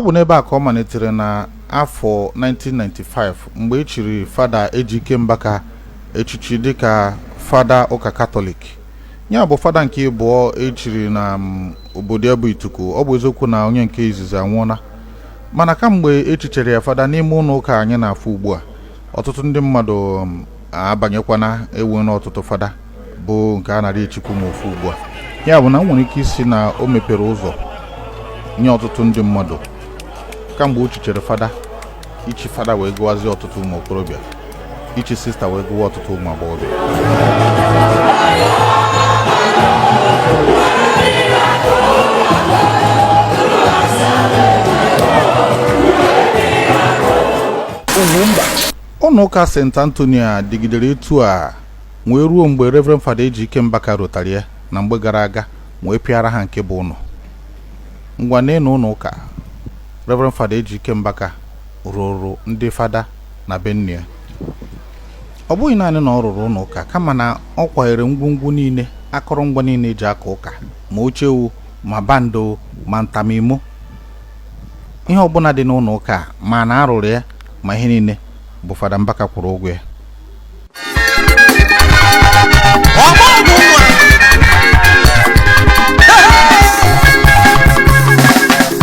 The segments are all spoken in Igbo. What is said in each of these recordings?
Ọ bụ n'ebe a ka ọ malitere na afọ 1995 mgbe e chiri Fada Ejike Mbaka echichi dịka Fada ụka Katọlik. Ya bụ fada nke ịbụọ echiri na obodo ya bụ Ituku. Ọ bụ eziokwu na onye nke izizi anwụọla, mana kamgbe echichere ya fada n'ime ụlọ ụka anyị na-afụ ugbu a, ọtụtụ ndị mmadụ abanyekwana ewu n'ọtụtụ fada bụ nke a nara echikwu ma ofu ugbu a. Ya bụ na m nwere ike isi na o mepere ụzọ nye ọtụtụ ndị mmadụ kamgbe o chichere fada, ichi fada wee gụwazie ọtụtụ ụmụ okorobịa, ichi sista wee gụwa ọtụtụ ụmụ agbọghọbịa. Ụlọ ụka St. Anthony a dịgidere etu a wee ruo mgbe Reverend Fada Ejike Mbaka rụtara ya na mgbe gara aga wee pịara ha nke bụ ụlọ. Ngwa, n'elu ụlọ ụka Reverend Fada Ejike Mbaka rụrụ ndị fada na be nne ya. Ọ bụghị naanị na ọ rụrụ ụlọ ụka, kama na ọ kwanyere ngwongwo niile, akụrụngwa niile eji aka ụka, ma oche o, ma band o, ma ntamimo, ihe ọbụla dị n'ụlọ ụka a, ma na arụrụ ya, ma ihe niile bụ Fada Mbaka kwụrụ ụgwọ ya. Ọgbọ bụ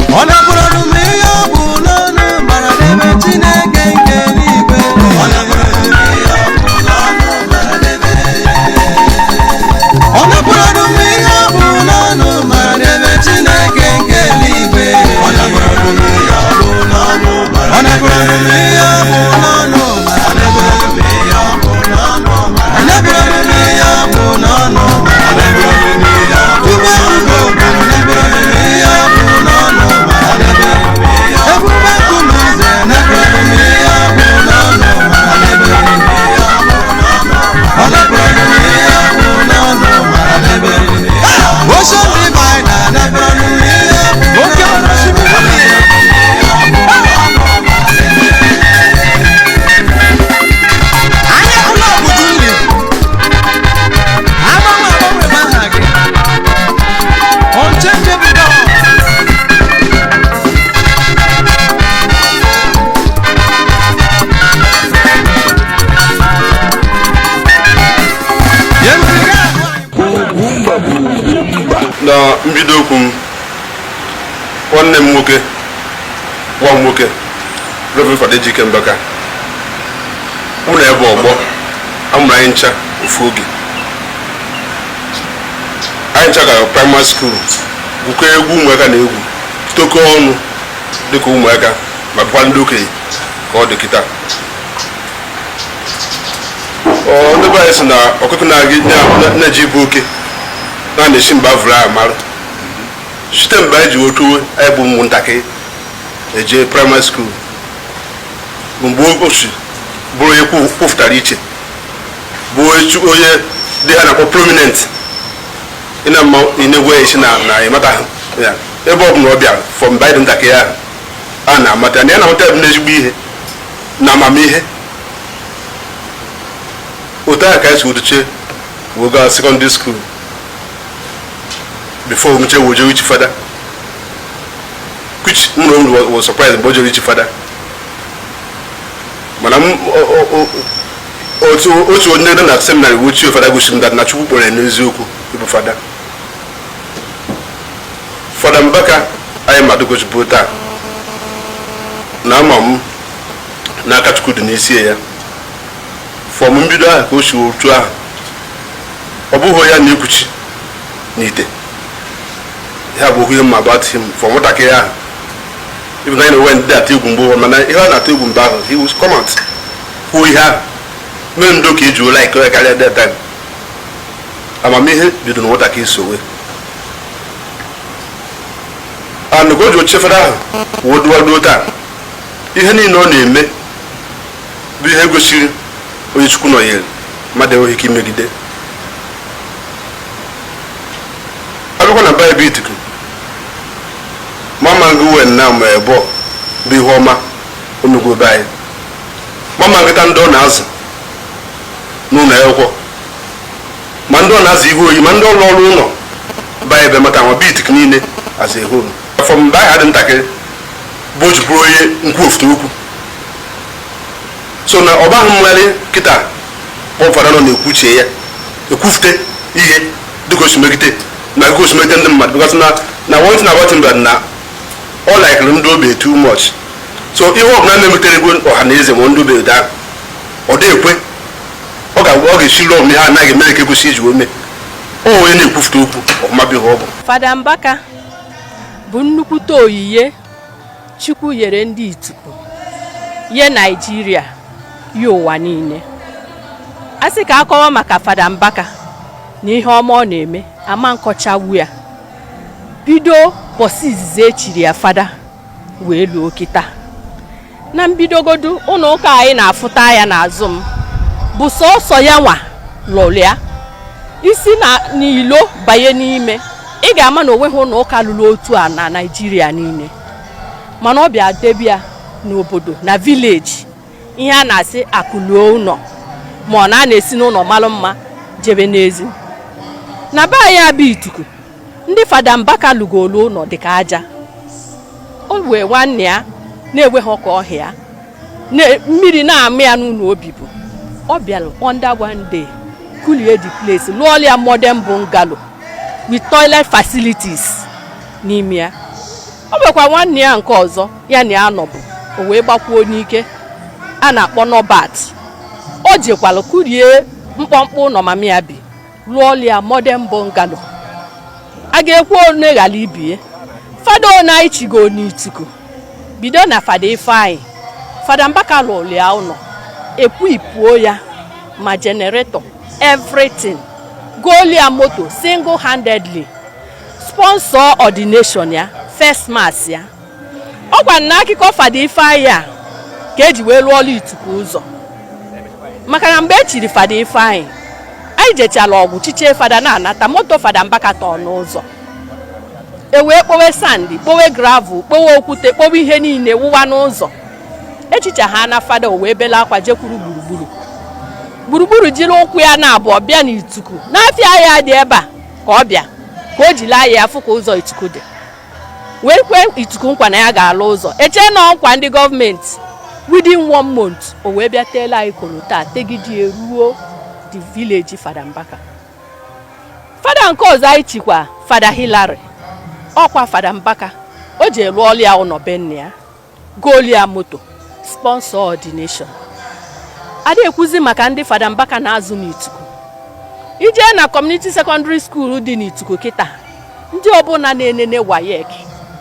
nwa ọ na-abụrụ m ihe ọ bụ n'ọnụ mara n'ebe Chineke nke eluigwe. Ọ na-abụrụ m ihe ọ bụ n'ọnụ mara n'ebe Chineke nke eluigwe. Ọ na-abụrụ m ihe ọ bụ n'ọnụ mara. Ọ na-abụrụ m ihe ọ bụ n'ọnụ mara n'ebe. Ọ na-abụrụ m ihe ọ bụ n'ọnụ mara n'ebe. Ume ugo kwuru n'ebere m ihe ọ bụ n'ọnụ mara n'ebe. Ebube nkume eze n'ebere m ihe ọ bụ n'ọnụ mara n'ebe. Ọ na-abụrụ m ihe ọ bụ n'ọnụ mara n'ebe. Ocean Divine n'ebere m ihe ọ bụ n'ọnụ mara n'ebe. Anya ụlọ obodo nri agbanwe agbanwe bụ aha gị, unchangeable God. Na mbido okwu m, nwanne m nwoke, nwa m nwoke, Reverend Fada Ejike Mbaka, mụ na ebe ọgbọ amụrụ anyị ncha ofu oge. Anyị ncha gara primary school, gwukọ egwu ụmụaka na egwu, tokọ ọnụ dịka ụmụaka ma bụkwa ndị okenye ka ọ dị kịta. Ọ ndị be anyị sị na ọkụkọ na-eji ibu oke na na-esi mgbe avụrụ ahụ mara. Site mgbe anyị ji otuwe anyị bụ ụmụntakịrị eje primary school bụ mgbe o si bụrụ onye kwufụtara iche, bụ onye dị ha na-akpọ prominent. Ị na mma ị na-egwe ya isi na ịmata ha ya ebe ọ bụla ọ bịara. From mgbe anyị dị ntakịrị ahụ a na-amata na ya, na-amata ya bụ n'ezigbo ihe na amamihe. Otu ahụ ka anyị si otuche wee gaa secondary school before omuche wee jere ichi fada, which m na was surprised mgbe o jere ichi fada. Mana m otu onye nọ na seminary wee chie fada gosi m that na Chukwu kpọrọ ya n'eziokwu ịbụ fada. Fada Mbaka anyị ma dịgochibụ taa na ama m n'aka Chukwu dị n'isi ya. From mbido ahụ ka o si otu ahụ, ọ bụghị ya na-ekwuchi n'ite ya bụ okwu ihe mma about him for nwatakịrị ahụ. Even anyị na-enwe ndị atụ egwu mgbe ụwa, mana ihe ọ na-atụ egwu mgbe ahụ, he will come out kwuo ihe ahụ mee ndo ka eji like ya karịa that time. Amamihe bido na nwatakịrị sowe and ka o ji ochefere ahụ wee duwaduo taa. Ihe niile ọ na-eme bụ ihe gosiri onye Chukwu nọnyere, mmadụ enweghị ike imegide. Abịakwa na Baịbụl Ituku, mama ngị wen na ma ebo bụ ihe ọma omegwo be anyị. Mama nkịta ndị ọ na-azụ n'ụlọ akwụkwọ, ma ndị ọ na-azụ ihe oyi, ma ndị ọrụ ọrụ ụlọ be anyị ebe mata nwa bụ Ituku niile as a whole. From mgbe anyị dị ntakịrị Bụ o ji bụrụ onye nkwu ofute okwu so na ọ baghị mmegharị kịta kpọfara nọ na-ekwuchie ya ekwufute ihe dịka o si megide na dịka o si megide ndị mmadụ, because na one thing about him that na ọ likere ndị obe too much. So ihe ọbụla na-emetere ego ọha na eze ma ndị obe daa, ọ dị ekwe ọ ga-esiri ọmụ ihe anaghị eme ka ekwesị iji wee mee. Ọ onye na-ekwufute okwu ọfụma bụ ihe ọ bụ. Fada Mbaka bụ nnukwute oyiye Chukwu nyere ndị Ituku, ye Naijiria, ya ụwa niile. A sị ka akọwa maka Fada Mbaka na ihe ọma ọ na-eme, ama nkọchagbu ya. Bido bọsị izizi echiri ya fada wee luo kịta, na mbidogodu ụlọ ụka anyị na-afụta ya n'azụ m bụ sọsọ ya nwa lụrụ ya. Isi na n'ilo banye n'ime, ị ga-ama na onweghị ụlọ ụka lụrụ otu a na Naijiria niile. Mana ọ bịa debe ya n'obodo na village, ihe a na-asị akụluo ụlọ, ma ọ na a na-esi n'ụlọ malụ mma jebe n'ezi. Na be anyị abịa Ituku, ndị Fada Mbaka lụgolu ụlọ dịka aja. O wee nwanne ya na-enweghị ọka ọhịa na mmiri na-amụ ya n'ụlọ obibu. Ọ bịara under one day kulie the place, lụọla ya modern bungalow with toilet facilities n'ime ya. Ọ nwekwa nwanne ya nke ọzọ ya na ya nọbụ, o wee gbakwuo n'ike a na-akpọ Nobat. O jekwala kurie mkpọmkpọ ụlọ mama ya bi, lụọla ya modern bungalow. A ga-ekwu one ghara ibie fada one anyị chigo n'Ituku, bido na Fada Ifeanyị, Fada Mbaka lụrụ ya ụlọ, equipuo ya ma generator, everything, golia moto single handedly, sponsor ordination ya, first mass ya. Ọ gwa na akụkọ Fada Ifeanyị a ka eji wee lụọla Ituku ụzọ, maka na mgbe e chiri Fada Ifeanyị, anyị jechala ọgwụ chichie fada na-anata, moto Fada Mbaka tọọ n'ụzọ. E wee kpowe sand, kpowe gravel, kpowe okwute, kpowe ihe niile wụwa n'ụzọ. Echicha ha na fada, o wee bele akwa, jekwuru Gburugburu. Gburugburu jiri ụkwụ ya na abụọ bịa n'Ituku n'afịa ya dị ebe a ka ọ bịa ka o jiri anya ya fụ ka ụzọ Ituku dị, wee kwe Ituku nkwa na ya ga-alụ ụzọ. Eche na nkwa ndị gọọmenti, within one month o wee bịa teela anyị coal tar, tegide ruo the village Fada Mbaka. Fada nke ọzọ anyị chikwa, Fada Hillary, ọkwa Fada Mbaka o ji lụọla ya ụlọ be nna ya, golia moto, sponsor ordination. Ada ekwuzi maka ndị Fada Mbaka na-azụ n'Ituku. Ijee na community secondary school dị n'Ituku kịta, ndị ọbụla na-enene WAEC,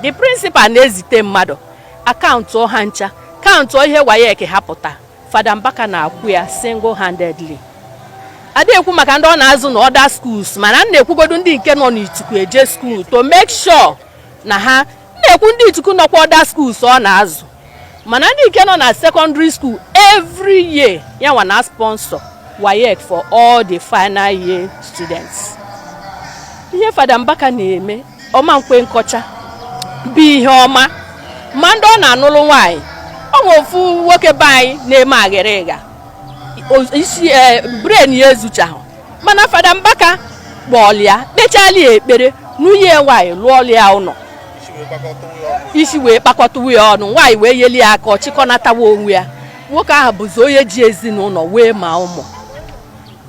the principal na-ezite mmadụ akaụntụ ha ncha, kaụntụ ihe WAEC ha pụta, Fada Mbaka na-akwụ ya single handedly. Ada ekwu maka ndị ọ na-azụ na other schools, mana m na-ekwugodu ndị nke nọ n'Ituku eje school to make sure na ha na-ekwu ndị Ituku nọkwa other schools ọ na-azụ. Mana ndị nke nọ na secondary school, every year ya nwa na sponsor WAEC for all the final year students. Ihe Fada Mbaka na-eme ọma nkwe nkọcha bụ ihe ọma. Ma ndị ọ na-anụlụ nwaanyị, ọ nwe ofu nwoke be anyị na-eme aghịrịgha isi brain ya ezuchahụ, mana Fada Mbaka kpọọlịa, kpechala ya ekpere, nwunye nwaanyị, lụọlịa ya ụlọ, isi wee kpakọtawa ya ọnụ, nwaanyị wee yeli ya aka, ọ chịkọnatawa onwe ya. Nwoke ahụ bụzi onye ji ezinụlọ wee ma ụmụ.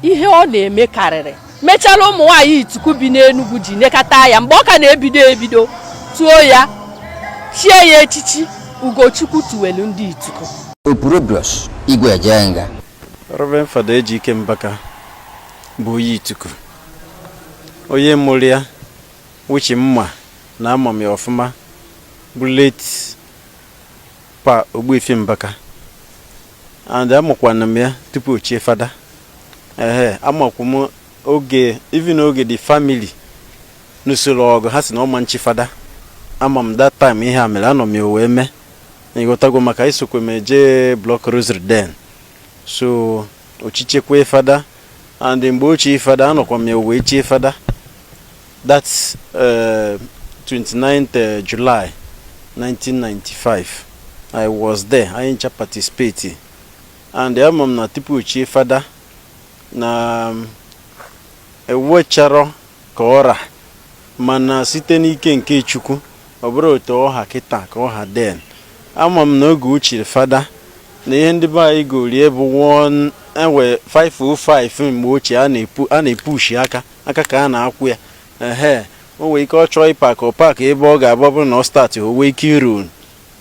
Ihe ọ na-eme karịrị mechara ụmụ nwaanyị Ituku bi n'Enugwu ji nekata ya mgbe ọ ka na-ebido ebido, tuo ya, chie ya echichi Ugochukwu tuwelu ndị Ituku. Opurobios Igwe Ejenga. Reverend Fada Ejike Mbaka bụ onye Ituku, onye mụrụ ya wuchi mma na ama m ya ọfụma bụ late Pa Ogbuefi Mbaka, and amụkwana m ya tupu o chie fada. Ehe, amakwu m oge, even oge the family n'usoro ọgụ ha si na ọma nchi fada. Ama m that time ihe a mere, anọ m ya wee mee, ịghọtago, maka isokwe m eje block rosary then. So ochichekwe fada, and mgbe ochie fada, anọkwa m ya wee chie fada. That's 29th July 1995, I was there, anyị ncha participate. And ama m na tupu ochie fada na ewecharọ ka ọra, mana site n'ike nke Chukwu, ọ bụrụ otu ọha kịta ka ọha den. Ama m na oge ochie fada na ihe ndị be anyị gorie bụ 1 enwe 505 mgbe ochie a na-epushi aka aka ka a na-akwụ ya. Ehe, o nwere ike ọ chọọ ịpark, ọ park ebe ọ ga-abụ ọ bụrụ na ọ start, o nwee ike iru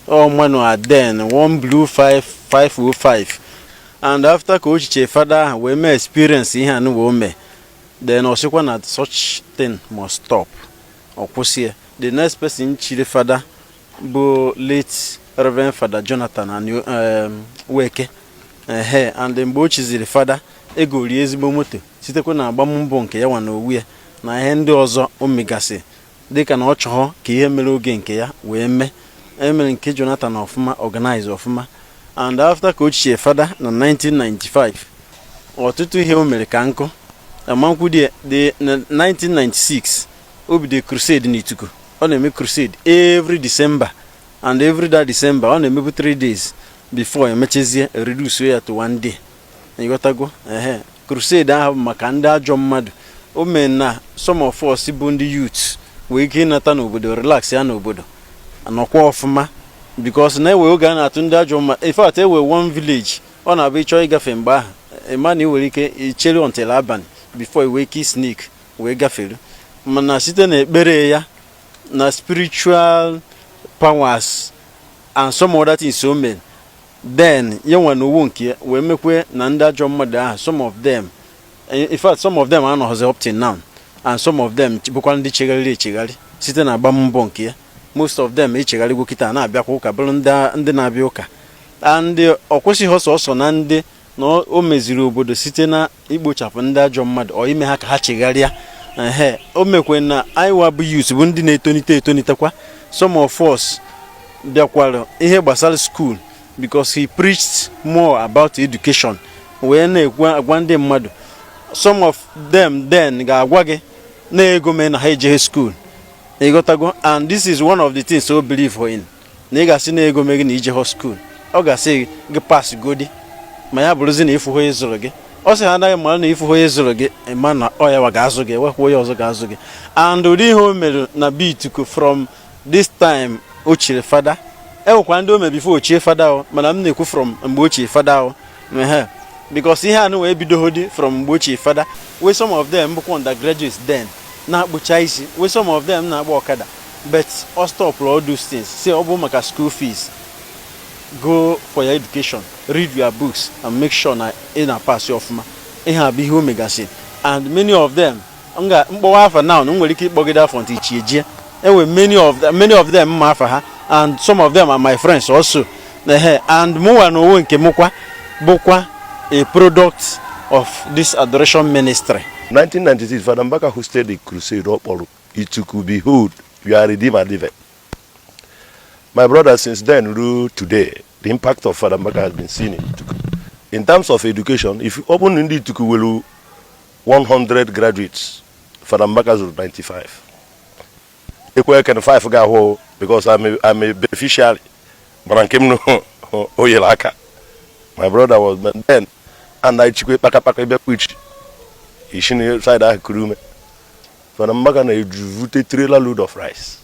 ọ manual. Then one blue 5505, and after ka ochiche fada ahụ wee mee experience ihe anụ wee mee, then ọ sịkwa na such thing must stop. Ọ kwụsị ya. The next person chiri fada bụ late Reverend Father Jonathan and Weke. Ehe, and mgbe o chiziri fada, egorie ezigbo moto sitekwa na agbammbọ nke ya nwa na owu ya na ihe ndị ọzọ o megasị, dịka na ọ chọrọ ka ihe mere oge nke ya wee mee. Emere nke Jonathan ọfụma, organize ọfụma. And after ka ochie fada na 1995, ọtụtụ ihe o mere ka nkụ amankwụ dị. Na 1996 o bido crusade n'Ituku. Ọ na-eme crusade every December, and every that December ọ na-emebu 3 days before emechezie reduce ya to one day. Ịghọtago? Ehe, crusade ahụ bụ maka ndị ajọ mmadụ. O mee na some of us bụ ndị youth wee ike ịnata n'obodo, relax ya n'obodo, anọkwa ọfụma, because na-ewe oge a na-atụ ndị ajọ mma. In fact, ewe one village ọ na-abụ ịchọ ịgafe mgbe ahụ, ịma na ị nwere ike ichere until abalị before i wee ike sneak wee gafere. Mana site n'ekpere ya na spiritual powers and some other things o mere, then ya nwa na owu nke ya wee mekwe na ndị ajọ mmadụ ahụ, some of them, in fact, some of them anọghịzi up till now, and some of them bụkwa ndị chegharịrị echegharị site na agbammbọ nke ya. Most of them echegharịgwo kịta, na-abịakwa ụka, bụrụ ndị na-abịa ụka. And ọ kwesịghị sọsọ na ndị na o meziri obodo site na ikpochapụ ndị ajọ mmadụ ọ ime ha ka ha chegharịa. Ehe, o mekwe na anyị wa bụ youth, bụ ndị na-etonite etonitekwa, some of us bịakwara ihe gbasara school, because he preached more about education, wee na-ekwu agwa ndị mmadụ. Some of them then ga-agwa gị na ego mee na ha ejeghe school. Ịghọtago? And this is one of the things o believe in, na ị ga-asị na ego mee gị na ijeghe school, ọ ga-asị gị pass godi, ma ya bụrụzi na ịfụhụ onye zụrụ gị. Ọ sị ha anaghị mara na ịfụhụ onye zụrụ gị, ma na ọ ya wa ga-azụ gị, ewekwa onye ọzọ ga-azụ gị. And ụdị ihe o mere na bituku from this time o chiri fada, enwekwa ndị o mere before ochie fada o, mana m na-ekwu from mgbe ochie fada o. Ehe, because ihe anụ wee bidoghodi from mgbe ochie fada, wee some of them bụkwa undergraduates then na-akpụcha isi, wee some of them na-agba ọkada, but ọ stop all those things, say ọ bụ maka school fees. Go for your education, read your books and make sure na ị na-pass ọfụma. Ihe a bụ ihe o megasị, and many of them m ga mkpọwa afa now, m nwere ike ịkpọgide afọ ntị ichie jie. Enwe many of them mma afa ha, and some of them are my friends also. Ehe, and mụnwa na onwe nke m kwa bụkwa a product of this adoration ministry. 1996, Father Mbaka hosted a crusade ọ kpọrọ "Ituku, Behold Your Redeemer Liveth." My brother, since then ruo today, the impact of Father Mbaka has been seen in Ituku. In terms of education, if you open ndị Ituku welu 100 graduates, Father Mbaka zụrụ 95. Ekwe ken 5 ga-ahụ, because I'm a beneficiary. Mana nke m nụ o nyere aka. My brother was then and I chikwe kpakakpaka ịbịakwa ichi isi na side ahụ kuru ume. Father Mbaka na-ejuvute trailer load of rice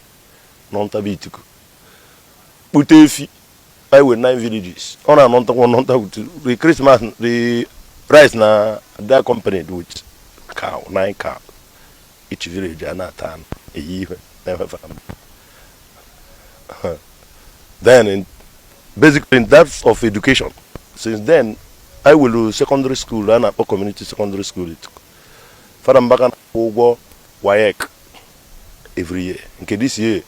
nọnta Ituku, kpute efi. I with nine villages ọ na-anọ ntakwa nọnta with the Christmas, the rice na that accompanied with cow, nine cow each village. A na-ata anụ eyi ihe na-efe Father Mbaka. Then basically in terms of education, since then I will secondary school a na-akpọ Community Secondary School Ituku. Father Mbaka na-akwụ ụgwọ WAEC every year. Nke this year,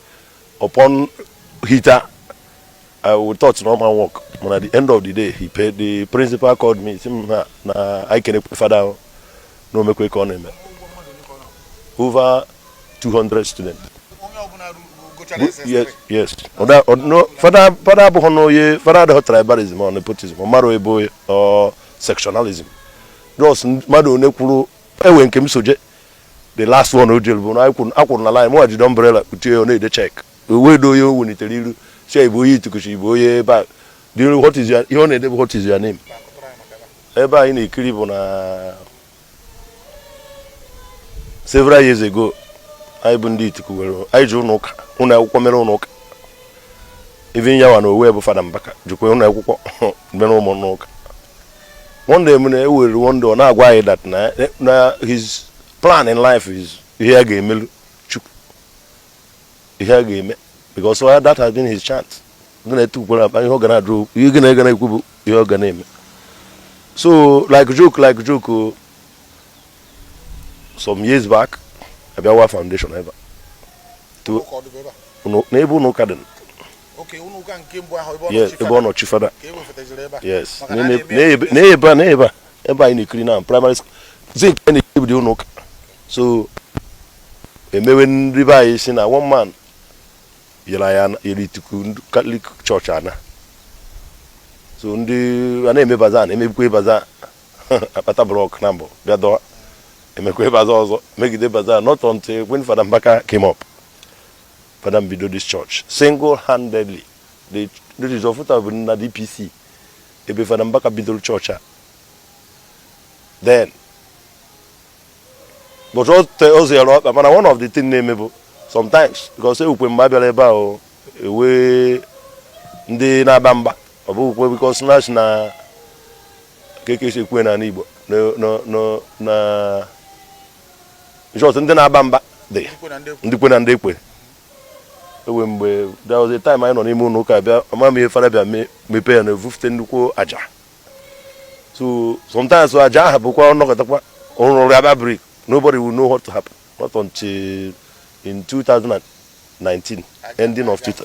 upon heater, I would thought normal work, but at the end of the day he paid. The principal called me, sị m ha na anyị kenekwe fada ahụ na omekwe ka ọ na-eme. Over 200 students. Yes. No, fada abụghị na onye fada adịghị tribalism or nepotism ọ mara ebe onye or sectionalism, just mmadụ one kwuru enwe nke m soje. The last one o jere bụ na akwụrụ na line, mụ jide umbrella kpuchie ya, ọ na-ede check, o wee do onye o welitere iru si ịbụ onye Itukuchi, ịbụ onye ebe a. Do you know what is your, ihe ọ na-ede bụ "What is your name?" Ebe anyị na-ekiri bụ na several years ago, anyị bụ ndị Ituku were anyị ji ụlọ ụka, ụlọ akwụkwọ mere ụlọ ụka. Even ya nwa na owe bụ Fada Mbaka jikwa ụlọ akwụkwọ mere ụmụnna ụka. One day m na-ewere, one day ọ na-agwa anyị that na his plan in life is ihe ya ga-emelu Chukwu, ihe a ga-eme, because that has been his chant. Ndị na-etu ukwere akpa ihe ọ ga na-ajụ, ihe ga na-ega na-ekwu bụ ihe ọ ga na-eme. So like joke, like joke o, some years back abịawa foundation ebe a. N'ebe ụlọ ụka dị. Yes, ebe ọ nọ chi fada. Yes, n'ebe a, n'ebe a, ebe anyị na-ekiri na primary school zinc anyị na-ekiri dị ụlọ ụka. So emewe ndị be anyị si na one man yere anyị, yere Ituku Catholic Church ana. So ndị a na-eme bazaar, na-emebikwa bazaar, akpata block na mbụ bịa dọwa, emekwa bazaar ọzọ, megide bazaar, not until when Father Mbaka came up. Father bido this church single-handedly. The result bụ na DPC ebe Father Mbaka bidoro church a then, but o zere ọkpa. Mana one of the thing na-eme bụ sometimes, because ewukwe mgbe a bịara ebe a o ewe ndị na-aba mba, ọ bụghịkwe because na asị na ka eke esi ekwe n'ala Igbo na in short, ndị na-aba mba dị, ndị kwe na ndị ekwe. Ewe mgbe there was a time anyị nọ n'ime ụlọ ụka, bịa ama m ihe fara bịa mepee ya na evufute nnukwu aja. So sometimes aja ahụ bụkwa ọnọkọtakwa ọrụrụ abịa brick. Nobody will know what to happen, not until in 2019, ending of 2000.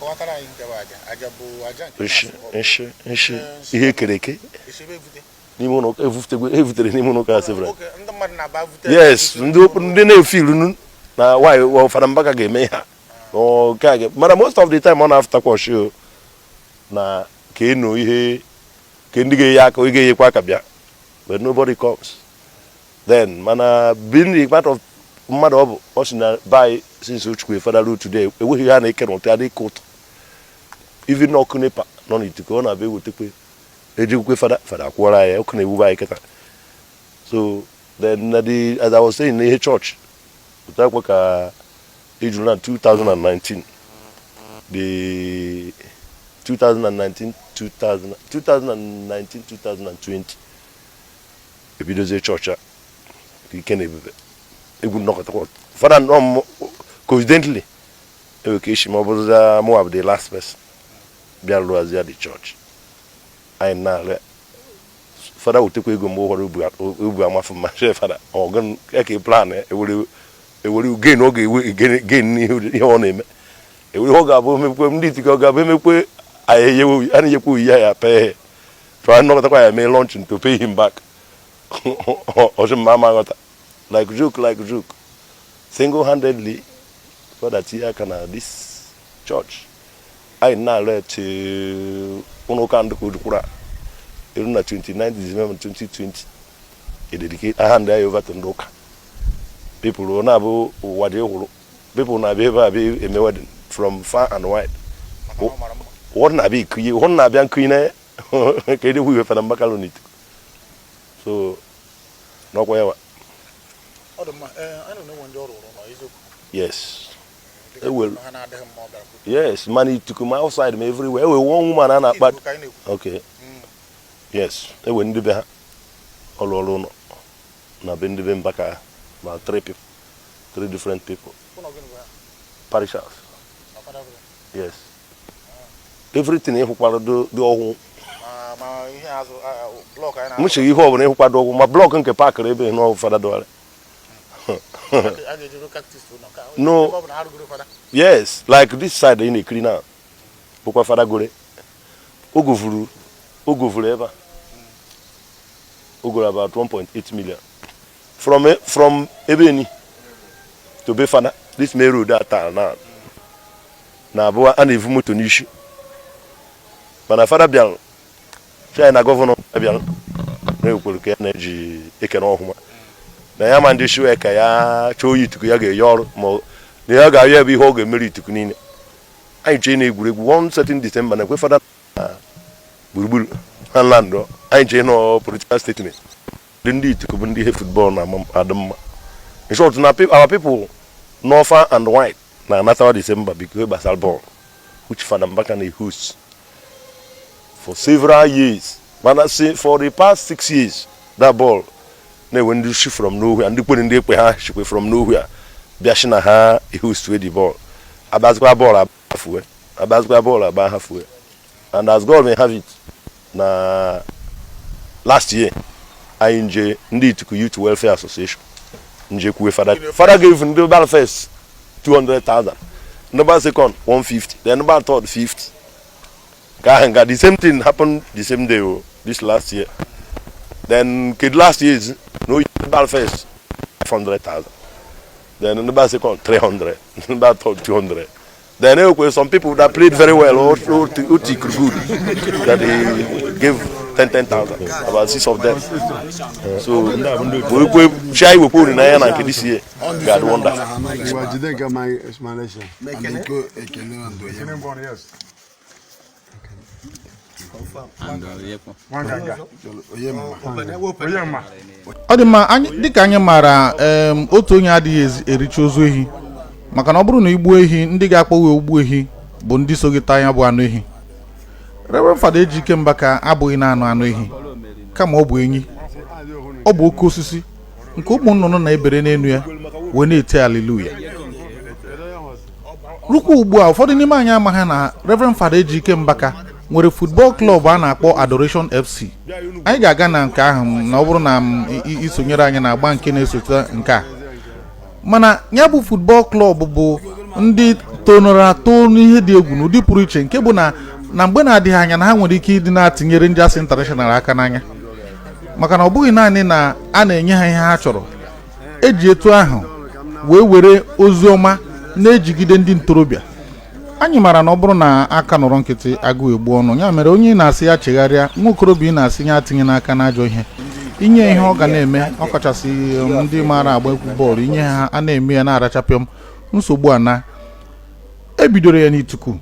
Nshi nshi nshi, ihe ekere eke n'ime ụlọ ụka evutere n'ime ụlọ ụka several. Yes, ndị na-efe ilu na why Fada Mbaka ga-eme ha nke a, mana most of the time ọ na-afụtakwa ọchị o na ka enu ihe ka ndị ga-enye aka, onye ga-enyekwa aka bịa, but nobody comes then. Mana being the part of mmadụ ọ bụ, ọ sị na by since Ochukwu Fada ruo today, enweghị ihe a na-eke n'ụtọ ya na-eke ụtọ. Even ọkụ NEPA nọ n'Ituku, ọ na-abịa ewetekwe ejikwe fada, fada akwụọra ya ọkụ na-ewube anyị kịta. So then na the, as I was saying, na ihe church pụtakwa ka ejuru na 2019, the 2019 2000 2019 2020 ebidozie chọọchị a ike na ebube egwu nnọkọtakwa fada nọ. Coincidentally, ewe ka esi ma ọ bụrụza mụwa bụ the last person bịa lụazia the church anyị na-alụ. Fada wetekwa ego mgbe ụfọdụ obu amafụ mma shee fada ọgụ ka plan ewere ewere gain, ọ ga-ewe gain n'ihe ihe ọ na-eme, ewere ihe ọ ga-abụ emekwe ndị Ituku, ọ ga-abụ emekwe anyị enyewe a na-enyekwa oyiyi ya pee try nnọkọtakwa ya mee launching to pay him back. Ọsị mma ama aghọta, like joke, like joke, single handedly fada tinye aka na this church anyị na-alụ till ụlọ ụka ndị ka ojukwuru a eru na 29 December 2020 e dedicate hand ya over to ndị ụka. People ọ na-abụ ụwa dị hụrụ, people na-abịa ebe a bịa eme wedding from far and wide. Ụfọdụ na-abịa ikunye, ụfọdụ na-abịa nkunye na ka edekwu iwe Fada Mbaka lụ n'Ituku. So n'ọkwa ya wa. Ọ dị mma. Ee, anyị na-enwe ndị ọrụ ụlọ eziokwu. Yes. Dịka Ewere. ha na-adịghị mma ọ bịara kwuo. Yes, mana Ituku ma outside ma everywhere, ewe one woman a na-akpa. Ituku ka anyị na-ekwu. Okay, yes, ewe ndị be ha ọrụ ọrụ ụlọ na be ndị be Mbaka ma three people, three different people. Ụlọ gịnị bụ ya? Parish house. Na fada bụ ya? Yes, everything ịhụkwara dị ọhụụ. Ma ihe azụ block anyị M chere ihe ọbụla ịhụkwa dị ọhụụ, ma block nke pakịrị ebe nọ fada dọwara. A ga-ejiri catechist ụlọ ka No. ebe ọ bụ na ha rugoro fada. Yes, like this side ị na-ekiri na bụkwa fada gore o govuru ebe a, o goro about 1.8 million from ebe eni to be fada. This main road a taa na na-abụ a na-evu moto n'isi, mana fada bịara china na governor bịara na-ekwuru ka ya na-eji ekene ọhụma na ya ma ndị shiwe ka ya chọọ oyi Ituku ya ga-enye ọrụ ma na ya ga-ahịa ebe ihe ọ ga-emeri Ituku niile. Anyị chee na egwuregwu one certain December na ekwe fada na gburugburu handland, anyị chee nọ political statement. Ndị Ituku bụ ndị ihe football na adị mma. In short, na our people nọ far and wide na-anatawa December because gbasara bọọlụ which Fada Mbaka na host. For several years, mana si for the past 6 years, that ball na-enwe ndị shi from nowhere, ndị kwere, ndị ekwe ha shikwe from nowhere bịa shi na ha ehostue the ball, agbazikwa bọọlụ agbafue, agbazikwa bọọlụ agba ha fue. And as God may have it, na last year anyị nje ndị Ituku Youth Welfare Association nje kwuwe fada. Fada gave ndị gbara first 200,000, ndị gbara second 150, then ndị gbara third 50. Ka ahụ nga the same thing happened the same day o this last year. Then kedu last year's na oyi, ndị gbara first 500,000, then ndị gbara second 300, ndị gbara third 200. Then there some people that played very well or who took good that he gave 10 10,000, about six of them. So wekwe chia iwekwe olileanya na nke this year ga-adị wonderful. Jide nke my explanation. Biko, ekele na ndụ ya. Onye mma. Ọ dị mma. Anyị dịka anyị maara, otu onye adịghị ericha ozu ehi, maka na ọ bụrụ na igbuo ehi, ndị ga-akpọ gị ogbu ehi bụ ndị so gị taa ya bụ anụ ehi. Reverend Fada Ejike Mbaka abụghị naanị anụ ehi, kama ọ bụ enyi, ọ bụ oke osisi nke ụmụ nnụnụ na-ebere n'elu ya wee na-ete haleluya. Rukwa ugbu a, ụfọdụ n'ime anyị amaghị na Reverend Fada Ejike Mbaka nwere football club a na-akpọ Adoration FC. Anyị ga-aga na nke ahụ na ọ bụrụ na m isonyere anyị na agba nke na-esote nke a. Mana ya bụ football club bụ ndị tonoro ato n'ihe dị egwu n'ụdị pụrụ iche, nke bụ na na mgbe na-adịghị anya na ha nwere ike ịdị na-atịnyere ndị asị international aka n'anya, maka na ọ bụghị naanị na a na-enye ha ihe ha chọrọ, eji etu ahụ wee were ozi ọma na-ejigide ndị ntorobịa. Anyị maara na ọ bụrụ na aka nọrọ nkịtị, agụụ egbu ọnụ. Ya mere onye ị na-asị ya chegharịa, nwa okorobịa ị na-asị ya atinye n'aka n'ajọ ihe, inye ihe ọ ga na-eme, ọkachasị ndị maara agba egwu bọọlụ, inye ha a na-eme ya na-arachapịọm nsogbu a na ebidoro ya n'Ituku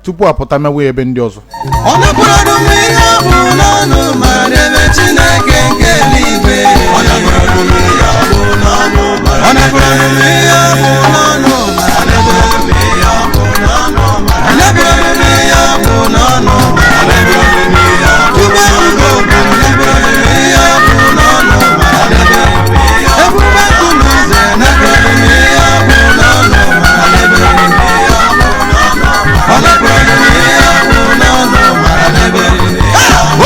tupu apụta mewe ya ebe ndị ọzọ. Ọ napụrụ m ihe ọ bụ n'ọnụ ma debe Chineke nke eluigwe. Ọ napụrụ m ihe ọ bụ n'ọnụ ma ọ napụrụ m ihe ọ bụ n'ọnụ ma debe m ihe ọ bụ n'ọnụ ma ọ napụrụ m ihe ọ bụ n'ọnụ ma debe m ihe ọ bụ n'ọnụ ma napụrụ m ihe ọ bụ n'ọnụ ma debe m ihe ebube nkume napụrụ m ihe ọ bụ n'ọnụ ma debe m ihe ọ bụ n'ọnụ ọ napụrụ m ihe ọ bụ n'ọnụ ma debe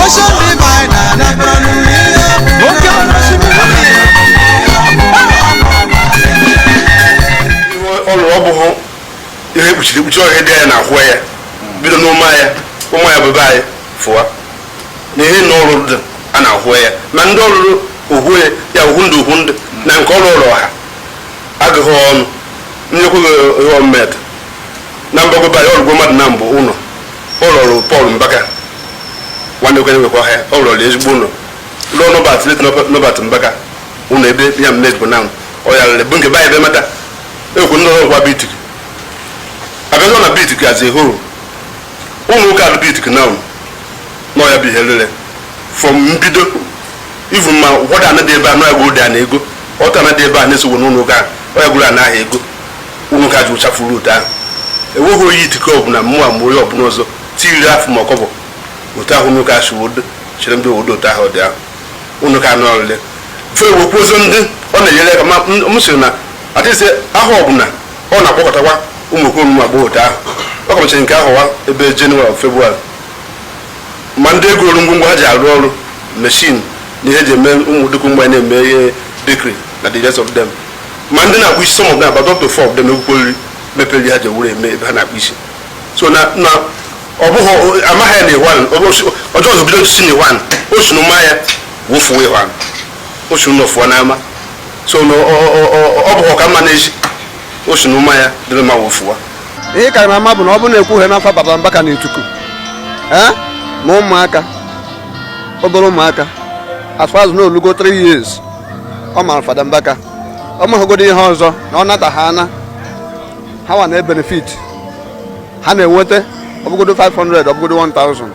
Ocean Divider napụrụ m ihe ọ bụ Oke osimiri. Ọlụ ọ bụghị ihe ekpuchiri ekpuchi, ọhịa dị ya na ahụ ya bido n'ụmụ ya, ụmụ ya bụ be anyị fụwa na ihe na ọrụ dị a na-ahụ ya, ma ndị ọrụrụ ohu ya ohu ndụ, ohu ndụ na nke ọrụ ụlọ ọha agụghị ọnụ nyekwaghị ihe ọmụmetụ na mgbagobe anyị. Ọrụgbo mmadụ na mbụ ụlọ ọ rụrụ Paul Mbaka, nwanne kwenye nwekwa ha, ọ rụrụ ezigbo ụlọ rụọ Nọbat, late Nọbat Mbaka, ụlọ ebe ya mmed bụ na ọ ya rere bụ nke be anyị ebe mata ekwu ndị ọrụ kwa bụ Ituku abịazọ na bụ Ituku as a whole. Ụmụ ụka bụ Ituku now nọ ya bụ ihe rere from mbido, even ma ụfọdụ ana dị ebe a nọ ya gwuru dị ana ego ọtụ ana dị ebe a na-esogbu n'ụlọ ụka ọ ya gwuru ana ahụ ego ụlọ ụka ji ụchafuru otu ahụ. Enweghị onye Ituku ọbụla mmụọ ma onye ọbụla ọzọ tiri afọ ma ọkọbọ otu ahụ ụlọ ụka si wodo chere ndị obodo otu ahụ dị ahụ ụlọ ụka anọ ọrịrị fe wekwu ndị ọ na-enyere aka. Ma m sịrị na atịsị ahụ ọbụla ọ na-akpọkọtakwa ụmụ okorobịa, ụmụ agbọghọ otu ahụ ọ kọmachara nke ahụ wa ebe Jenụwarị, Febụwarị, ma ndị ego ọrụ ngwongwo ha ji arụ ọrụ machine na ihe eji eme ụmụ dịka mgbe na-eme ihe bakery na the rest of them, ma ndị na-akpụ isi, some of them, about up to four of them, ekwukwo nri mepere ha ji ewere eme ebe ha na-akpụ isi. So na ọ bụghị amaghị ya na ịwan ọjọọ ọzọ bido si na ịwan o si n'ụma ya wụfuo ịwan o si n'ụlọ fụọ n'ama. So na ọ bụghị ọka mma n'ezi o si n'ụma ya dịrị mma wụfuo. Ihe karịrị ama bụ na ọ bụrụ na ekwughị n'afọ Baba Mbaka na Ituku ee ma ụmụaka, obere ụmụaka, as far as na olugo 3 years, ọ mara Fada Mbaka, ọ maghịgodo ihe ọzọ na ọ nata ha ana ha wa na-ebenefit, ha na-enweta ọbụgodo 500, ọbụgodo 1000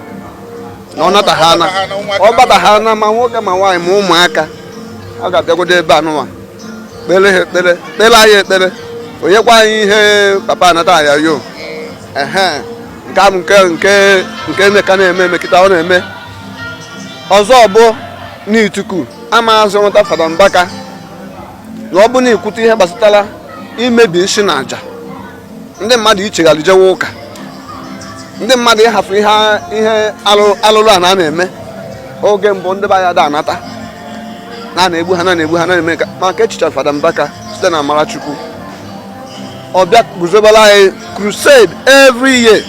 na ọ nata ha ana, ọ bata ha ana, ma nwoke ma nwaanyị ma ụmụaka, ọ ga-abịagodo ebe a nụnwa kpere ha ekpere, kpere anyị ekpere, onyekwa anyị ihe papa anata ya yo ehe. Nke ahụ nke nke nke ka na-eme eme kịta ọ na-eme. Ọzọ bụ n'Ituku amaazị nweta Fada Mbaka na ọ bụ na ikwute ihe gbasatara imebi isi na aja ndị mmadụ, ichegharị jewe ụka, ndị mmadụ ịhafụ ihe ihe alụrụ a na na-eme oge mbụ, ndị be anyị ada anata na na-egbu ha, na na-egbu ha, na-eme ka maka echiche Fada Mbaka site na amara Chukwu, ọ bịa guzobere anyị crusade. Every year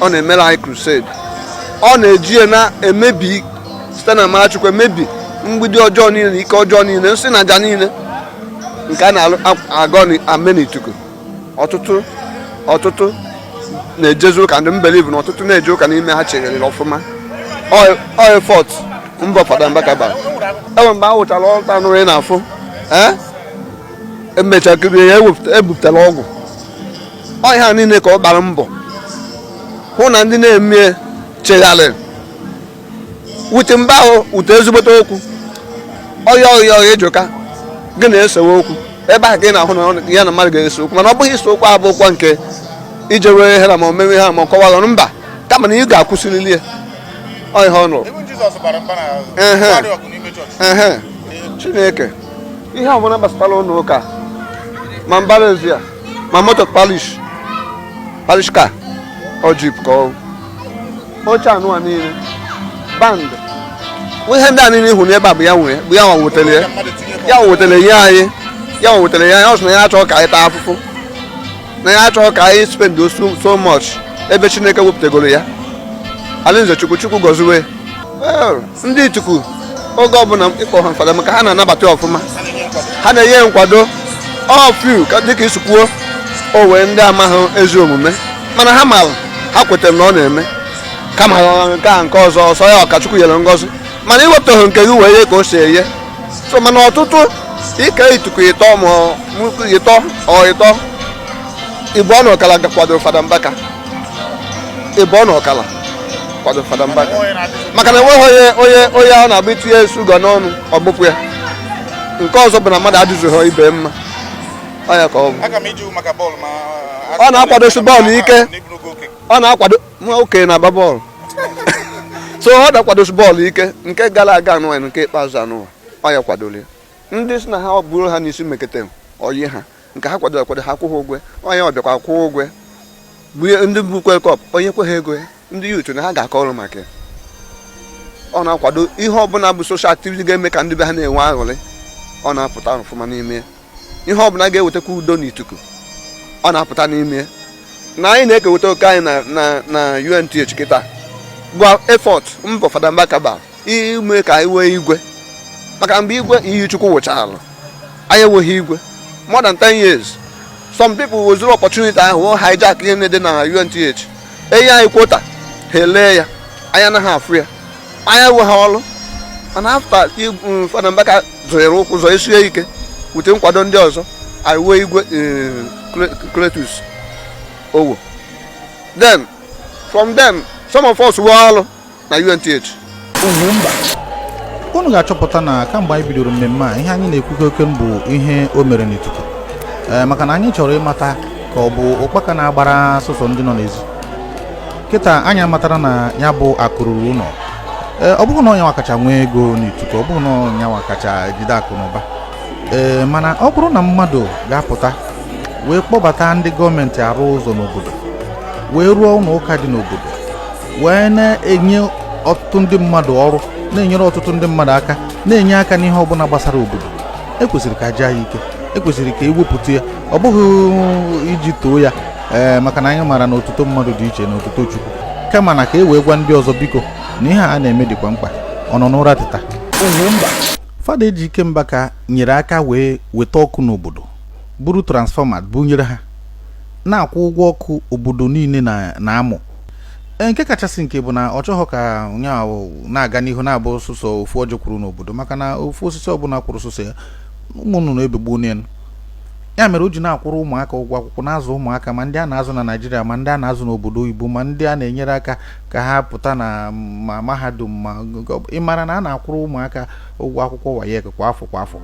ọ na-emere anyị crusade. Ọ na-eji ya na-emebi site na amara Chukwu, emebi mgbidi ọjọọ niile na ike ọjọọ niile, nsị na aja niile nke a na-agọ ame n'Ituku. Ọtụtụ ọtụtụ na-ejezi ụka, ndị mbelivu na ọtụtụ na-eje ụka n'ime ha chegharịrị ọfụma. Ọ effort mbọ Fada Mbaka bara enwe mgbe a wụchara ọta nụrụ ị na-afụ ee emechakiri ya, ebupụtara ọgwụ. Ọ ihe a niile ka ọ gbara mbọ hụ na ndị na-eme chegharịrị wute mba ahụ, wute ezigbote okwu ọya ọya ọya ejoka gị na-esewe okwu ebe ahụ ka ị na-ahụ na ya na mmadụ ga-ese okwu. Mana ọ bụghị ise okwu abụkwa nke ije were ihe na ma omewe ihe ma kọwara, mba, kama na ị ga-akwụsịrịrị ya. Ọ ihe ọ nụrụ. Ehe, Chineke, ihe ọbụla gbasatara ụlọ ụka, ma mbara ezi a, ma moto parish, parish car, ọ jeep ka ọ oche anụwa niile, band, ihe ndị a niile ihu n'ebe a bụ ya nwere, bụ ya nwa wetara ya, ya wetara ya anyị, ya wetara ya anyị. Ọ sị na ya achọghị ka anyị taa afụfụ, na ya achọghị ka anyị spend so much ebe Chineke wepụtagoro ya. Alinze Chukwu, Chukwu gọziwe ndị Ituku. Oge ọbụla ịkpọ ha Fada maka ha na-anabata ọfụma, ha na-enye nkwado. Ọ few ka dịka isi kwuo, o wee ndị amaghị ezi omume, mana ha mara, ha kwetara na ọ na-eme, kama nke a nke ọzọ ọsọ ya ọkachukwu nyere ngọzi, mana iwepụtaghị nke gị wee ye ka o si eye so. Mana ọtụtụ ike Ituku ịtọ ma ịtọ ọ ịtọ ịbụọ na ọkala kwadoro Fada Mbaka, ịbụọ na ọkala kwado Fada Mbaka, maka na enweghị onye onye onye ọ na-agba itinye sugar n'ọnụ ọgbụpụ ya. Nke ọzọ bụ na mmadụ adịzụghị ibe mma, ọ ya ka ọ bụ. Ọ na-akwadosi bọọlụ ike, ọ na-akwado nwa okenye na-agba bọọlụ, so ọ na-akwadosi bọọlụ ike. Nke gara aga anụwa, nke ikpeazụ anụwa, ọ ya kwadoro ya. Ndị si na ha buru ha n'isi mekete oyi ha nke ha kwadoro akwado, ha kwụghị ụgwọ onye ọ bịakwa kwụọ ụgwọ bunye ndị bukwe cup, onye kwe ha ego ya. Ndị youth na ha ga-akọ ọrụ maka ya. Ọ na-akwado ihe ọbụla bụ social activity ga-eme ka ndị be ha na-enwe aṅụrị. Ọ na-apụta ọfụma n'ime ya. Ihe ọbụla ga-ewetakwa udo n'Ituku, ọ na-apụta n'ime ya. Na anyị na-ekeweta oke anyị na UNTH kịta gwa effort mbọ Fada Mbaka bara ime ka anyị nwee igwe, maka mgbe igwe iyi Chukwu wụchalụ, anyị enweghị igwe more than 10 years. Some people wezuru opportunity ahụ wee hijack ihe dị na UNTH, enye anyị quota, ha elee ya, anyị anaghị afụ ya, anyị enweghị ọrụ. Mana after Fada Mbaka zọnyere ụkwụ zọ esie ike wute nkwado ndị ọzọ, anyị nwee igwe Cletus Owo. Then from then some of us wee ọrụ na UNTH. Unu ga-achọpụta na kamgbe anyị bidoro mmemme a, ihe anyị na-ekwukọ oke bụ ihe o mere n'Ituku, ee, maka na anyị chọrọ ịmata ka ọ bụ ụkpaka na-agbara sụsọ ndị nọ n'ezi. Kịta anyị amatara na ya bụ akụrụrụ ụlọ. Ee, ọ bụghị na ọnyanwa kacha nwee ego n'Ituku, ọ bụghị na ọnyanwa kacha ejide akụ na ụba, ee, mana ọ bụrụ na mmadụ ga-apụta wee kpọbata ndị gọọmenti arụ ụzọ n'obodo, wee rụọ ụlọ ụka dị n'obodo, wee na-enye ọtụtụ ndị mmadụ ọrụ, na-enyere ọtụtụ ndị mmadụ aka, na-enye aka n'ihe ọbụla gbasara obodo, ekwesịrị ka jaa ya ike, ekwesịrị ka ewepụta ya. Ọ bụghị iji too ya, ee, maka na anyị maara na otuto mmadụ dị iche na otuto Chukwu, kama na ka e wee gwa ndị ọzọ, biko, na ihe a na-eme dịkwa mkpa. Ọ nọ n'ụra teta. Fada Ejike Mbaka nyere aka wee weta ọkụ n'obodo, buru transformer bunyere ha, na-akwụ ụgwọ ọkụ obodo niile na-amụ. Ee, nke kachasị nke bụ na ọ chọghọ ka onye ahụ na-aga n'ihu na-abụ sụsọ ofu ọjọọ kwuru n'obodo, maka na ofu osisi ọbụla kwụrụ sụsọ ya, ụmụ nnụnụ ebegbuo n'elu ya. Mere o ji na-akwụrụ ụmụaka ụgwọ akwụkwọ, na-azụ ụmụaka, ma ndị a na-azụ na Naịjirịa, ma ndị a na-azụ n'obodo oyibo, ma ndị a na-enyere aka ka ha pụta na ma mahadum. Ma ị mara na a na-akwụrụ ụmụaka ụgwọ akwụkwọ WAEC kwa afọ kwa afọ.